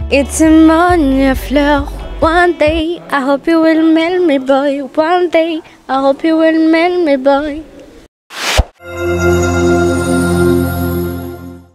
It's a Monia Fleur. One day I hope you will marry me, boy. One day I hope you will marry me, boy.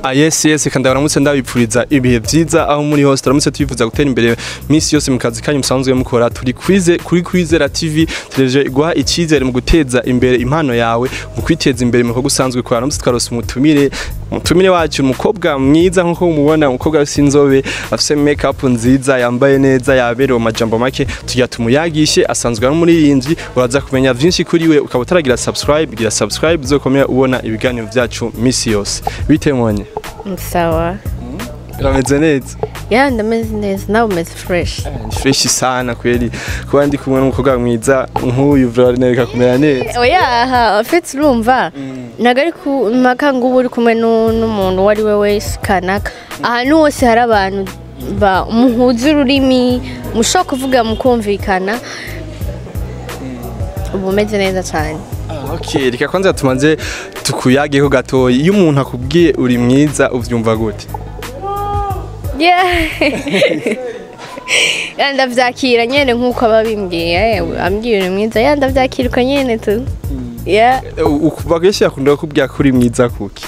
Ah, yes, kandi baramutse, ndabipfuriza ibihe vyiza aho muri hose. Turamutse twifuza gutera imbere misi yose mu kazi kanyu musanzwe mukora. Turi kwize kuri Kwizera TV, televiziyo iguha icyizere mu guteza imbere impano yawe, mu kwiteza imbere mu bikorwa usanzwe ukora. Uramutse twarose umutumire wacu, umukobwa mwiza nkuko mumubona, umukobwa afise inzobe, afise make up nziza, yambaye neza, yaberewe. Mu majambo make tugira tumuyagishe. Asanzwe ari umuririmbyi, uraza kumenya vyinshi kuri we. Ukaba utaragira subscribe, gira subscribe uzokomera ubona ibiganiro vyacu misi yose. Bite Monye? Sawa. Urameze neza? Yeah, ndameze neza, nawe umeze fresh? Ni fresh sana kweli. Kuba ndi kumwe n'umukobwa mwiza nk'uyu, nereka kumera neza. Oya, aha afite, urumva, ntabwo ari ku mpaka ngo uba uri kumwe n'umuntu uwo ari we wese kanaka. Ahantu hose hari abantu muhuza ururimi, mushobora kuvuga mukumvikana, uba umeze neza cyane. Ah, okay, reka kwanza tumanze tukuyageho gatoyi. Iyo umuntu akubwiye uri mwiza, uvyumva gute? Yeah. Yeah, ndavyakira nyene nkuko aba bimbwiye. Ambwiye uri mwiza, yeah, ndavyakira uko nyene tu. Yeah. Ukuva kenshi akunda kukubwira ko uri mwiza kuki?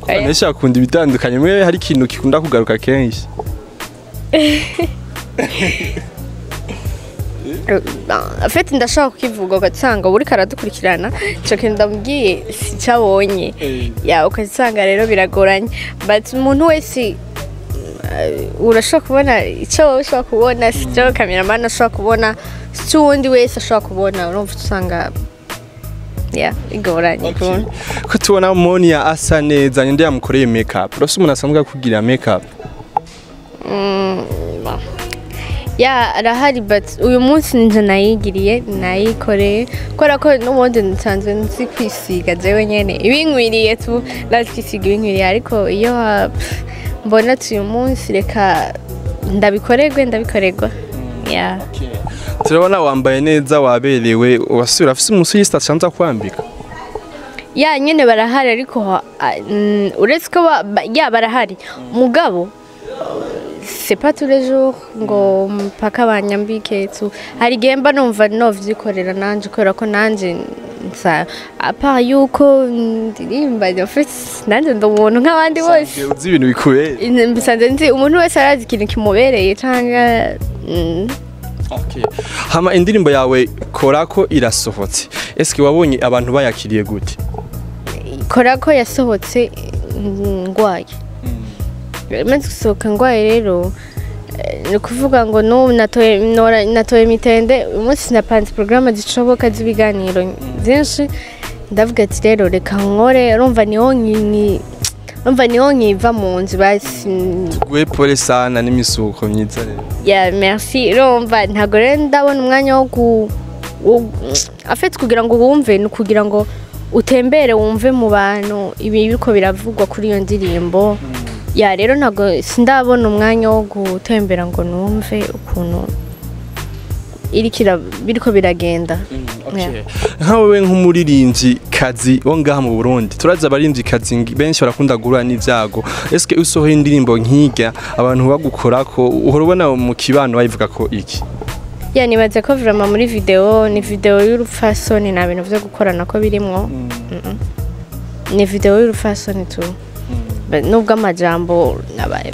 Oya. Benshi akunda ibitandukanye, mwe hari ikintu gikunda kugaruka kenshi? En fait, ndashobora kukivuga ugasanga uriko aradukurikirana ico kintu ndamubwiye sicabonye, ya, ugasanga rero biragoranye. But umuntu wese, urashobora kubona ico wowe ushobora kubona, sico cameraman ashobora kubona, sico uwundi wese ashobora kubona. Urumva, usanga, yeah, bigoranye kubona. Ko tubona Monia asa neza, ninde yamukoreye make up? Urafise umuntu asanzwe akugirira make up? Bon. Yeah, arahari, but uyu munsi nje nayigiriye, nayikoreye, kubera ko n'ubundi nsanzwe nzi kwisiga jewe nyene ibinkwiriye tu, ndazi kwisiga ibinkwiriye. Ariko iyo pff, mbona ati uyu munsi reka ndabikorerwe, ndabikorerwa, yeah. Turabona wambaye neza, waberewe, wasubira afise umusuyista asanzwe akwambika? Yeah, nyene barahari, ariko uretse ko yeah, barahari, mugabo c'est pas tous les jours ngo mpaka banyambike tu. Hari igihe mba numva novyikorera nanje, kubera ko nanje nsa à part yuko ndirimba, en fait nanje ndi umuntu nk'abandi bose. Uzi ibintu bikubereye. Mbisanze nzi, umuntu wese arazi ikintu kimubereye canke Okay. Hama indirimbo yawe Korako irasohotse, eske wabonye abantu bayakiriye gute? Korako yasohotse ngwaye. Imaze gusohoka ngwaye rero, ni ukuvuga ngo n'ubu natoye natoye imitende. Uyu munsi napanze porogaramu zishoboka z'ibiganiro byinshi. Ndavuga ati rero reka nkore. Urumva niho nkiva mu nzu basi. Tuguhe pole sana n'imisuko myiza rero. Yeah, merci. Urumva, ntabwo rero ndabona umwanya wo ku en fait kugira ngo wumve, ni ukugira ngo utembere, wumve mu bantu ibi biriko biravugwa kuri iyo ndirimbo. Yeah, rero ntabwo sindabona umwanya wo gutembera ngo numve ukuntu biriko biragenda. Okay. Nka wewe nk'umuririmbyi kazi wo ngaha mu Burundi, turazi abaririmbyi kazi benshi barakunda guhura n'ivyago. Eske usohoye indirimbo nk'irya, abantu bagukorako, uhora ubona mu kibano bayivuga ko iki? Yeah, nibaza ko vraiment muri video, ni video y'urupfasoni, nta bintu vyo gukorana ko birimwo. Ni video y'urupfasoni tu. Nubwo amajambo nabaye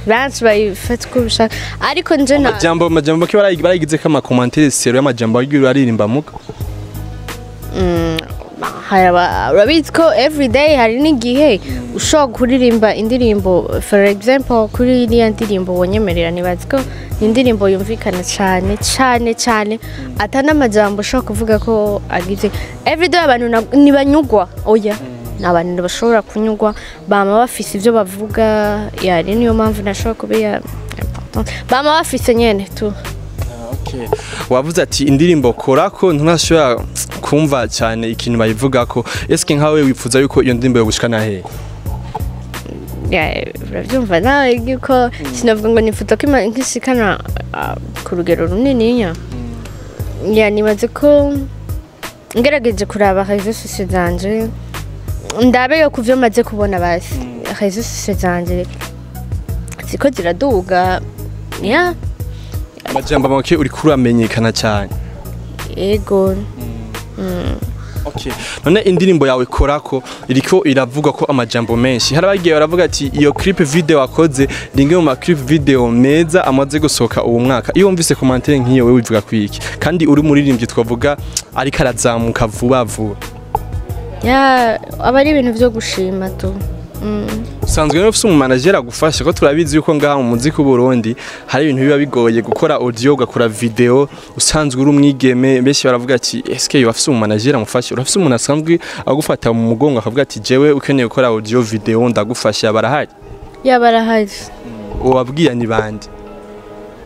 benshi bayifata uko bishaka, ariko nje na Amajambo make barayigize ko ama commentaires sero y'amajambo agiye aririmba muga. Urabizi ko everyday hari n'igihe ushobora kuririmba indirimbo. For example, kuri iriya ndirimbo wonyemerera, nibaza ko ni indirimbo yumvikana cyane cyane cyane, ata n'amajambo ushobora kuvuga ko agize. Everyday abantu ntibanyugwa, oya, ni abantu bashobora kunyugwa, bama bafise ibyo bavuga. Yari niyo mpamvu nashobora kuba ya important, bama bafise nyene tu. Okay. Wavuze ati indirimbo Korako ntunashobora kumva cyane ikintu bayivugako. Eske nkawe wifuza yuko iyo ndirimbo yogushikana hehe? Yeah, urabyumva nawe yuko sinavuga ngo nifuza ko nkishikana ku rugero runininya. Yeah, nibaze ko ngerageje kuraba réseaux sociaux zanje, ndabe yo kuvyo maze kubona, basi réseaux sociaux zanje. Ziko ziraduga, yeah. Amajambo make, uriko uramenyekana cyane. Ego. Okay. None indirimbo yawe Korako iriko iravuga ko amajambo menshi. Hari abagiye baravuga ati iyo clip video wakoze ni imwe mu ma clip video meza amaze gusohoka uwo mwaka. Iyo wumvise commentaire nk'iyo, wewe wivuga kwiki? Kandi uri muririmbyi twavuga ariko arazamuka vuba vuba. Yeah, aba ari ibintu vyo gushima tu. Usanzwe rero ufise umumanager agufasha, ko turabizi yuko ngaha mu muziki w'u Burundi hari ibintu biba bigoye gukora audio, ugakora video, usanzwe uri umwigeme, benshi baravuga ati eske yo afise umumanager amufasha? Urafise umuntu asanzwe agufata mu mugongo akavuga ati jewe ukeneye gukora audio, video, ndagufasha, barahari? Yeah, barahari. Ubabwira ni bande?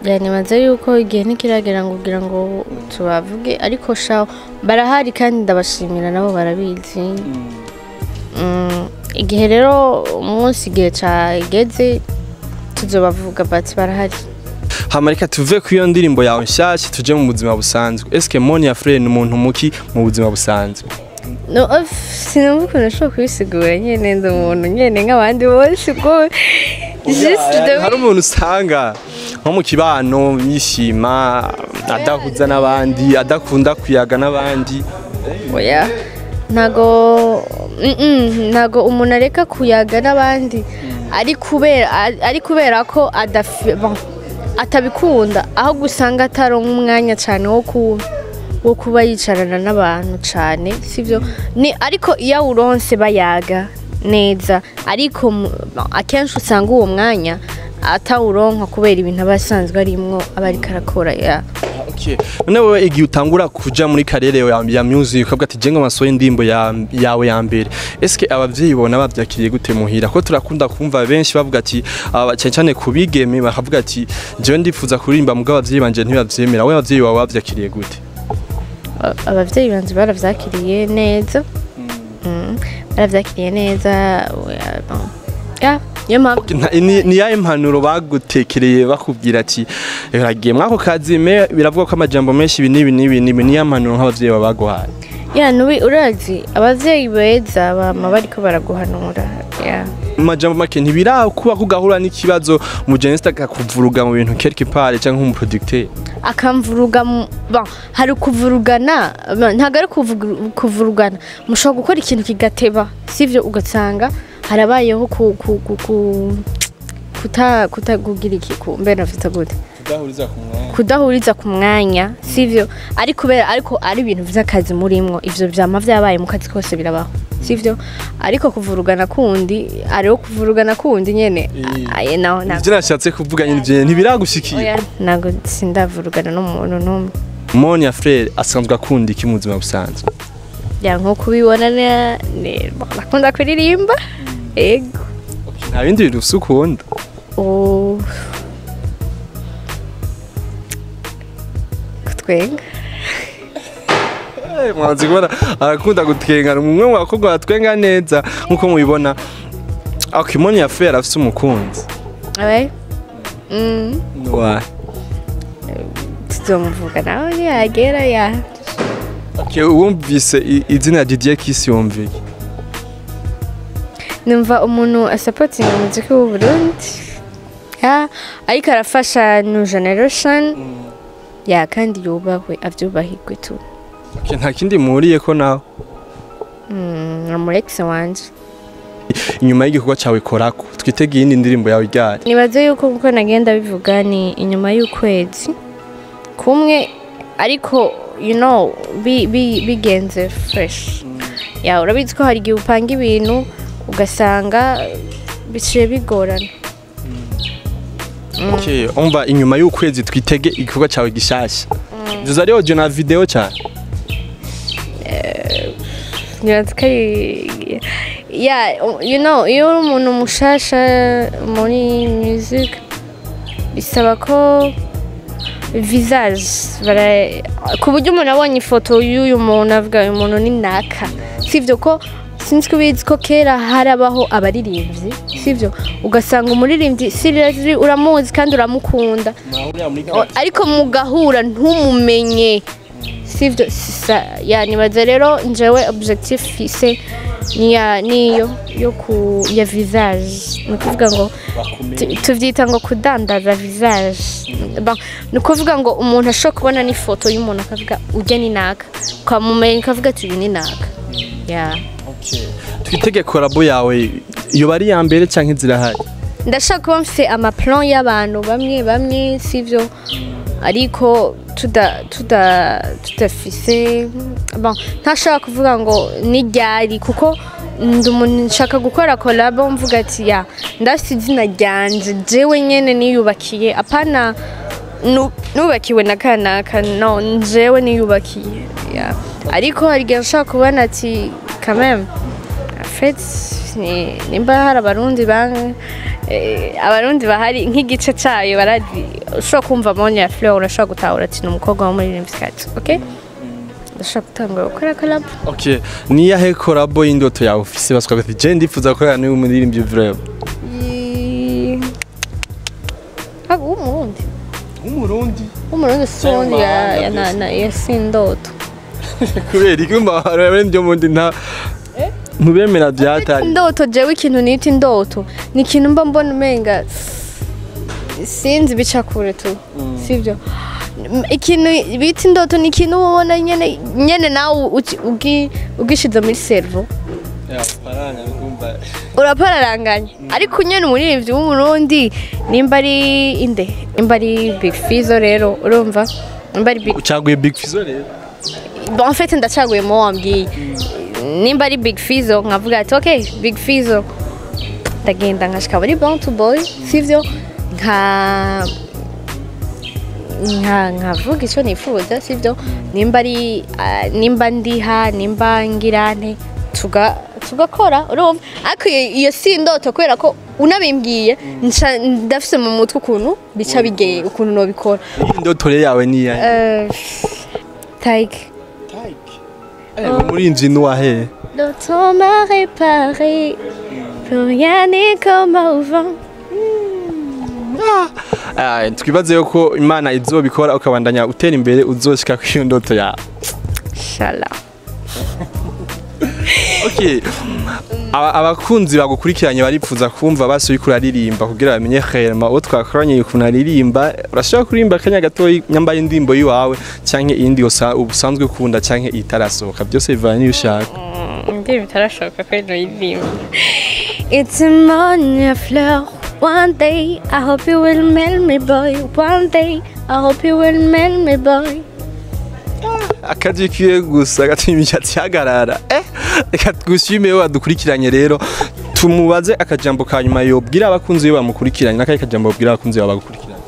Yeah, nibaza yuko igihe ntikiragera ngo kugira ngo tubavuge, ariko sha barahari kandi ndabashimira, nabo barabizi. Igihe rero umunsi igihe cageze tuzobavuga, but barahari. Hama reka tuve ku iyo ndirimbo yawe nshasha, tuje mu buzima busanzwe. Eske Monia Frere ni umuntu muki mu buzima busanzwe? No, sinumva ukuntu nshobora kubisigura nyene. Ndi umuntu nyene nk'abandi bose, ubwo juste Hari umuntu usanga nko mu kibano yishima, adahuza n'abandi, adakunda kuyaga n'abandi. Oya, ntago ntago umuntu areka kuyaga n'abandi ari kubera ko bon, atabikunda, aho gusanga ataronka umwanya cyane wo kuba yicarana n'abantu cyane, sivyo? Ni ariko iyo awuronse bayaga neza, ariko bon, akenshi usanga uwo mwanya atawuronka kubera ibintu aba asanzwe arimwo, aba ariko arakora ya. Okay. None wewe igihe utangura kuja muri carrière ya music, ukavuga ati jenga masoye indirimbo yawe ya mbere, eske abavyeyi bona bavyakiriye gute muhira? Ko turakunda kumva benshi bavuga ati aba cyane cyane kubigeme bakavuga ati jewe ndifuza kuririmba mugabo abavyeyi banje ntibavyemera. Wewe abavyeyi bawe bavyakiriye gute? Abavyeyi banje baravyakiriye neza. Baravyakiriye neza, oya, bon. Ya, niyo mpamvu. Ni yahe impanuro bagutekereye bakubwira ati uragiye mwako kazi me biravuga ko amajambo menshi, ibi n'ibi n'ibi n'ibi, niyo mpanuro nk'abavyeyi bawe baguhaye? Ya, nubi urazi abavyeyi beza bama bariko baraguhanura, ya. Mu majambo make, ntibirakuba ko ugahura n'ikibazo mu genista akakuvuruga mu bintu quelque part cyangwa nk'umuproducteur? Akamvuruga bon, hari kuvurugana, bon, ntabwo ari kuvurugana, mushobora gukora ikintu kigateba, sivyo? Ugasanga harabayeho ku kuta kugira iki ku mbe nafite gute? Kudahuriza ku mwanya. Kudahuriza ku mwanya, sivyo? Ari kubera ariko ari ibintu vy'akazi murimwo, ivyo vyama vyabaye mu kazi kose, birabaho, sivyo? Ariko kuvurugana kundi ariho kuvurugana kundi nyene. Aye, naho ntabwo. Ivyo nashatse kuvuga nyine, ivyo ntibiragushikiye? Oya, ntabwo sindavurugana n'umuntu n'umwe. Monia Frere asanzwe akunda iki mu buzima busanzwe? Ya, nko kubibona nakunda kuririmba, ego. Nta bindi bintu ufise ukunda? Oh. Kutwenga. Mwanzi kubona arakunda gutwenga, ni umwe mu bakobwa batwenga neza nkuko mubibona. Okay, Monia Frere afise umukunzi? Abe. Nuwahe? Tuzomuvuga nawe niyagera, ya. Okay, wumvise izina Didier Kiss yumviye? Numva umuntu asapotinga umuziki w'u Burundi. Ya, ariko arafasha new generation. Ya, kandi yubahwe, avyubahirwe tu. Okay, nta kindi muhuriye ko nawe? Umu ex wanje. Inyuma y'igikorwa cyawe Korako, twitege iyindi ndirimbo yawe ryari? Nibaze yuko nkuko nagenda bivuga ni inyuma y'ukwezi kumwe, ariko bigenze fresh. Ya, urabizi ko hari igihe upanga ibintu ugasanga biciye bigorana. Okay, umva, inyuma y'ukwezi twitege igikorwa cyawe gishasha. Izo ari audio na video cyane? Nibaza ko ya, iyo uri umuntu mushasha muri music bisaba ko visage ku buryo umuntu abonye ifoto y'uyu muntu avuga uyu muntu ni naka, sivyo? Ko sinzi ko ubizi ko kera harabaho abaririmbyi, sivyo? Ugasanga umuririmbyi seriously uramuzi kandi uramukunda, ariko mugahura ntumumenye. Sivyo? Ya, nibaza rero njewe objectif fise niya niyo yo ku ya visage, ni ukuvuga ngo tuvyita ngo kudandaza visage. Bon, ni ukuvuga ngo umuntu ashobora kubona n'ifoto y'umuntu akavuga ujya ni naka, ukamumenya ukavuga ati uyu ni naka, yeah. Twitege collabo yawe iyo bari ya mbere canke zirahari? Ndashaka kuba mfise ama plan y'abantu bamwe bamwe, sivyo? Ariko tuda tuda tudafise, bon, ntashaka kuvuga ngo ni ryari, kuko ndi umuntu nshaka gukora collabo mvuga ati ya, ndafise izina ryanje jewe nyene niyubakiye, apana nubakiwe na kanaka, no, njewe niyubakiye, yeah. Ariko hari igihe nshaka kubona ati quand même, en fait, nimba hari abarundi abarundi bahari nk'igice cayo barazi, ushobora kumva Monia Fleur, urashobora gutahura ati ni umukobwa w'umuririmvyikazi. Okay, ndashobora gutangura gukora collab. Okay, niyahe collabo y'indoto yawe ufise baswa ati je ndifuza gukorana n'uyu muririmbyi vraiment? Ah, w'umurundi? W'umurundi. W'umurundi sundi ya, ya, Cyangwa na, na, ya sindoto. Kubera iki abaririmbyi bo mundi nta ntubemera byatari? Indoto, jewe ikintu nita indoto ni ikintu mba mbona umenga sinzi bica kure tu, sivyo? Ikintu bita indoto ni ikintu uba ubona nyene nyene nawe ugishize muri cerveau urapararanganya. Ariko nyene umuririmbyi w'umurundi, nimba ari inde, nimba ari Big Fizzo rero, urumva, nimba ari Big Ucaguye Big Fizzo rero? Bon, en fait ndacaguye mu wambwiye, nimba ari Big Fizzo nkavuga ati okay, Big Fizzo, ndagenda nkashika muri Bantu Boy, sivyo? Nka nkavuga icyo nifuza, sivyo? Nimba ari nimba ndiha, nimba ngira nte, tugakora, urumva? Ariko iyo si indoto, kubera ko unabimbwiye nca ndafise mu mutwe ukuntu bica bigeye, ukuntu nobikora. Indoto rero yawe ni iyahe? Like Umuririmbyi ni uwahe? Le temps m'a réparé, plus rien n'est comme avant. Ah, twibaze yuko Imana izobikora ukabandanya utera imbere, uzoshika kuri iyo ndoto yawe. Inshallah. Okay. Abakunzi bagukurikiranye baripfuza kumva basi uriko uraririmba kugira bamenye Kherma uwo twakoranye ukuntu aririmba. Urashobora kuririmba akanya gatoyi, nyambaye indirimbo yiwawe canke iyindi usanzwe ukunda canke itarasohoka, byose bivanye n'iyo ushaka. Indirimbo itarashoboka ko ino. It's a Monia Fleur. One day I hope you will marry me, boy. One day I hope you will marry me, boy. Akaji kiwe gusa gatuma imishatsi ihagarara. Reka tugushime wadukurikiranye. Rero tumubaze akajambo ka nyuma yobwira abakunzi be bamukurikiranye, n'akahe kajambo yobwira abakunzi bawe bagukurikiranye?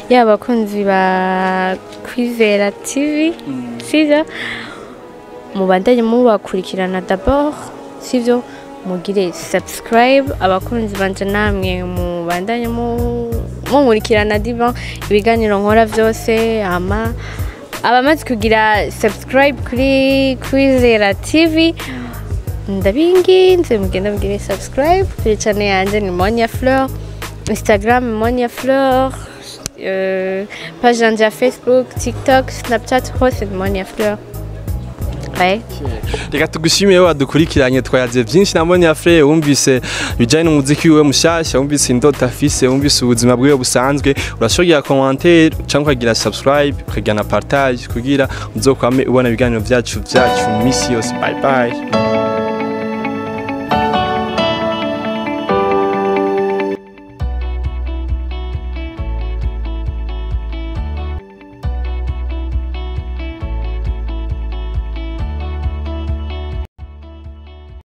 Yaba abakunzi ba Kwizera TV, sivyo? Mubandanye mubakurikirana d'abord, sivyo? Mugire subscribe. Abakunzi banje namwe mubandanye munkurikirana divan ibiganiro nkora vyose. Hama abamaze kugira subscribe kuri Kwizera TV, ndabinginze mugende mugire subscribe kuri channel yanje, ni Monia Fleur, Instagram Monia Fleur, page yanje ya Facebook, TikTok, Snapchat, hose ni Monia Fleur. Ouais. Reka tugushimiye wadukurikiranye. Twayaze byinshi na Monia Fleur, wumvise ibijyanye n'umuziki wiwe mushasha, wumvise indoto afise, wumvise ubuzima bwiwe busanzwe. Urashobora commentaire cyangwa ukagira subscribe, ukagira na partage kugira uzokwame ubona ibiganiro byacu misi yose. Bye bye.